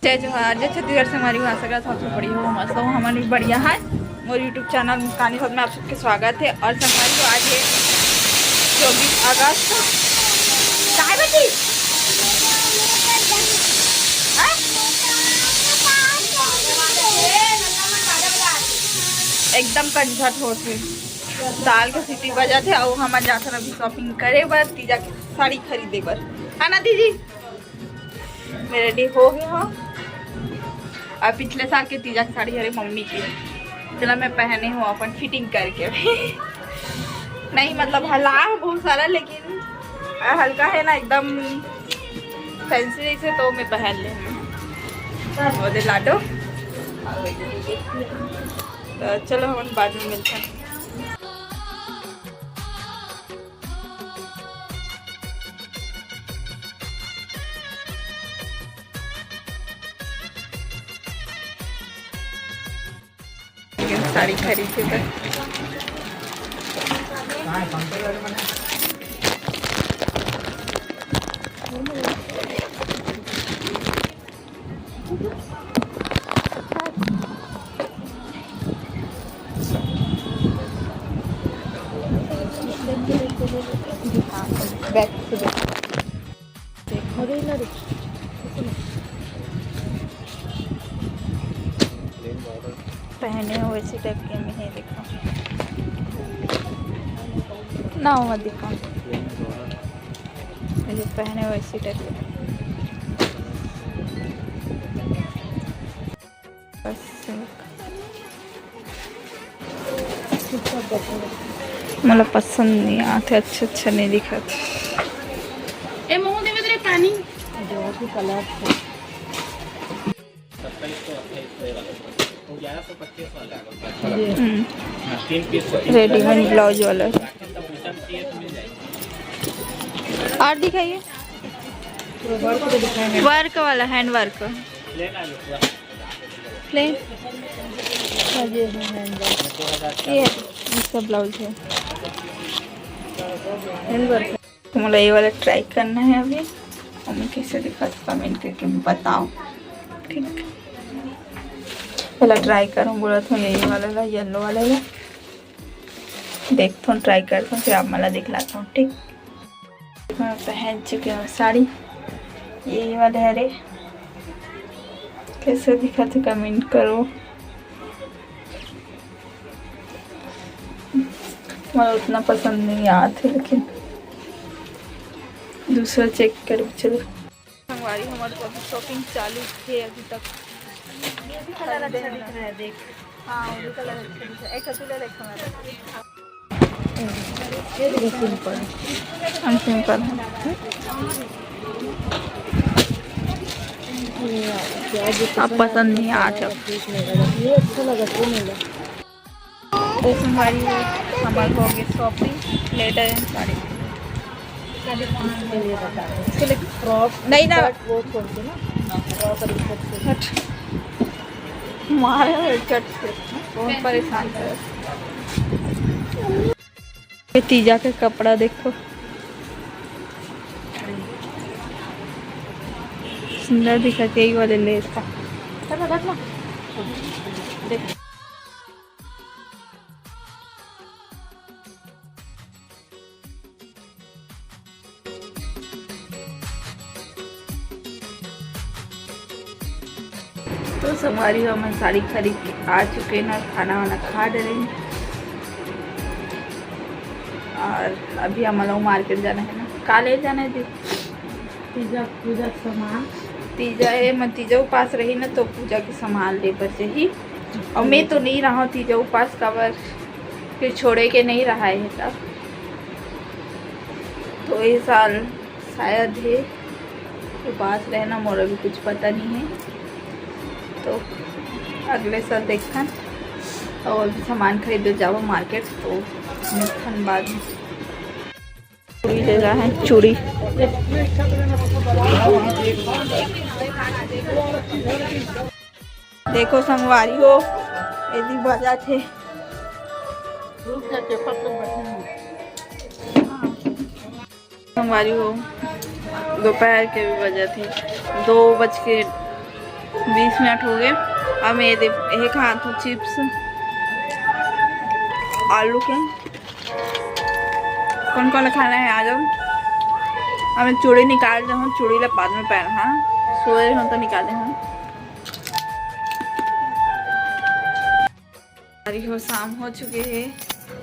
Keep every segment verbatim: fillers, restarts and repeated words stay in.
जय जोहार, जय छत्तीसगढ़ संगवारी हो। आशा करत हव सब बढ़िया हो, मस्त हो। हमन भी बढ़िया है। मोर YouTube चैनल मुस्कानी भर में आप सबके स्वागत है। और संगवारी हो, आज है चौबीस अगस्त। काय बेटी? हाँ? एकदम कंझट होत हे। दाल के सीटी बजत हे, अउ हमन जाथन अभी shopping करे बर, तीजा के साड़ी खरीदे बर, है ना दीदी? मैं ready हो गए हो। अब पिछले साल के तीजा के साड़ी हरे मम्मी के, चला मैं पहने हूँ अपन fitting करके। नहीं, मतलब हला है बहुत सारा, लेकिन हल्का है ना, एकदम fancy जैसे, तो मैं पहन ले हूँ। वो दे लाडो। तो चलो, हम बाद में मिलते हैं। साड़ी खरीदे बर। पहने हो वैसी टाइप के में है, देखो ना, वो मत दिखा। ये पहने हो वैसी टाइप के। बस। मोला पसंद नहीं आते, अच्छा अच्छा नहीं दिखत। ए, मोहन देवे तेरे पानी। हम्म। रेडीमेड ब्लाउज वाला। और दिखाइए। वर्क वाला, हैंड वर्क। प्लेन। ये है, इसका ब्लाउज है। Hand work. तो मोला ये वाला ट्राई करना है अभी, और मैं कैसे दिखा, कमेंट करके बताओ, ठीक? पहला ट्राई करूँ, बोला था ये वाला ला, येलो वाला ला। देखथों, ट्राई करथों, फिर आप मला दिखलाथों, ठीक? मैं पहन चुके हूँ साड़ी, ये वाले हरे। कैसे दिखत हे, कमेंट करो। मोला उतना पसंद नहीं आत हे, लेकिन दूसरा चेक कर, चलो। संगवारी, हमर तो अभी शॉपिंग चालू हे अभी तक। ये भी कलर अच्छा दिख रहा है, देख। हाँ, वो भी कलर अच्छा दिख रहा है। एक ठो तू ले ले, एक ठो मैं ले। ये देखो, सिंपल। हम सिंपल हैं। ये क्या, जो आप पसंद नहीं आ, अच्छा। ये अच्छा लगा, ये ले लो। तो संगवारी, हमर हो गए शॉपिंग, लेटर एंड साड़ी। इसके लिए फ्रॉक, नहीं ना। वो छोड़ के ना, फ्रॉक और ये सब छोड़ के। हट। मारे हुए चट से, बहुत परेशान कर। ये तीजा के कपड़ा देखो, सुंदर दिखत हे, यही वाले लेस का। चलो, रख लो। देख। तो संगवारी हो, हमन साड़ी खरीद के आ चुके हैं, खाना वाना खा डरे हैं। और अभी हमन लोग मार्केट जाना है ना, का ले जाना है दी? तीजा, पूजा के सामान। तीजा है, मैं तीजा उपास रही ना, तो पूजा के सामान ले बर जाही। और मैं तो नहीं रहा तीजा उपास, काबर फिर छोड़े के नहीं रहा है तब। तो ये साल शायद है उपास रहना, मोर अभी कुछ पता नहीं है, तो अगले साल देखथन। और अभी सामान खरीदे जाबो मार्केट, तो मिलथन बाद में। चूड़ी ले रहा है, चूड़ी। देखो संगवारी हो, एदी बजात हे। रुक जा, पेपर तो बैठे हैं। संगवारी हो, दोपहर के भी बजात हे, दो बज के बीस मिनट हो गए। अब मैं ये दे, ये खात हूँ चिप्स, आलू के। कौन कौन खाना है आज? हम अब मैं चूड़ी निकाल दे हूँ, चूड़ी ला बाद में पहन, हाँ, सोए हो तो निकाले हूँ। अरे हो, शाम हो चुके है,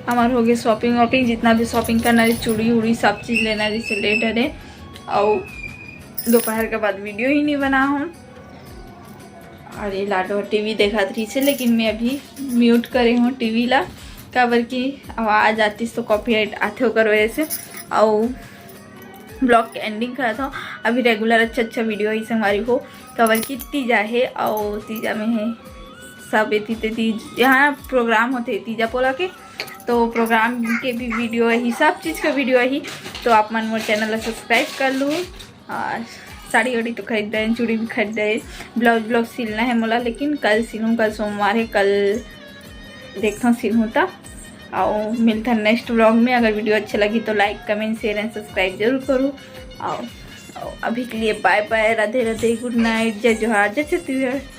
हमार हो गए शॉपिंग वॉपिंग, जितना भी शॉपिंग करना रही, चूड़ी उड़ी सब चीज लेना रही से लेट है। और दोपहर के बाद वीडियो ही नहीं बना हूँ। और ये लाडो टीवी देखत रही से, लेकिन मैं अभी म्यूट करे हूँ टीवी ला, काबर की आवाज आतीस तो कॉपीराइट आथे ओकर वजह से। और ब्लॉग के एंडिंग करत हूँ। अभी रेगुलर अच्छा अच्छा वीडियो ही संगवारी हो, काबर की तीजा है और तीजा में है सब एती तेती, यहाँ प्रोग्राम होते तीजा पोला के, तो प्रोग्राम के भी वीडियो ही, सब चीज का वीडियो ही। तो आप मन मोर चैनल ला सब्सक्राइब कर लू। और साड़ी वाड़ी तो खरीद रहे, चूड़ी भी खरीद रहे, ब्लाउज ब्लाउज सिलना है मोला, लेकिन कल सिलूँ, कल सोमवार है, कल देखता हूँ सिलूँ तब। और मिलता है नेक्स्ट व्लॉग में। अगर वीडियो अच्छा लगी तो लाइक, कमेंट, शेयर एंड सब्सक्राइब जरूर करूँ। और, और अभी के लिए बाय बाय, राधे राधे, गुड नाइट, जय जोहार, जय छत्तीसगढ़।